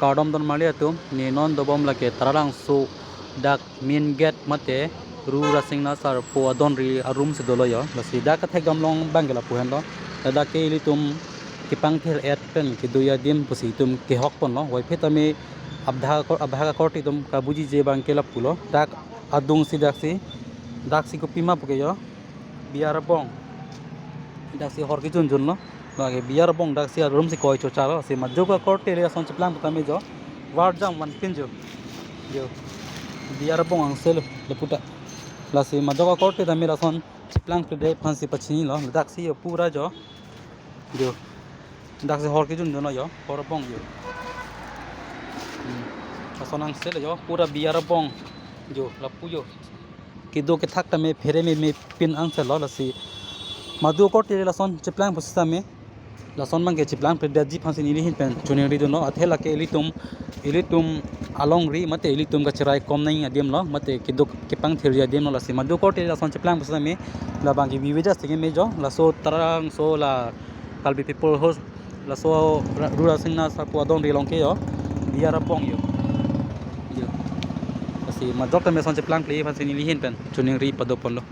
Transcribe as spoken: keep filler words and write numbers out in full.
Kardom don marli atum, ne non dobom lake Taralangso dak main gate mate Ru Rasinna Sarpo adonri arum si dolo yo. Lasi dak kathek damlong abang ke lapu henlo. Ladak ke ilitum kepangthir-et pen kedo adim pusi itum kehok ponlo. Puvoiphit tame abhag akor-, abhag akorte atum kabujije abang ke lapulo. Dak adung si daksi, daksi kopima puke yo. Biar abong. Daksi hor kejun junlo. Lake biar abong daksi arum si koi chochalo. Si majok akorte le ason cheplang putame jo. Varjam vanpin jo. Jo. Biar abong angselo laputa. Lasi majok akorte tame lason cheplangpledet aphansi pachinilo. Daksi yo pura jo. Jo. Daksi hor kejun junlo yo. Hor abong yo. Hmm. Lason angselo yo. Pura biar abong. Jo. Lapu yo. Kedo kethak tame phere meme pin angselo lasi. Majok akorte lason cheplang pusitame. Lason abang ke cheplangpledetji aphansi neli ahin pen choningri dunlo. Athe lake ilitum, ilitum alongri mate ilitum kacherai kom nang adimlo mate kedo kepangthirji adimlo lasi. Majok akorte lason cheplang pusitame. Labang ke vive just ke me jo. Laso Taralangso la Karbi People House. Laso Ra-, Ru Rasinna Sarpo adonri along ke yo. Biar abong yo. Yo. Lasi majok tame lason cheplangple aphansi neli ahin pen choningri pado ponlo.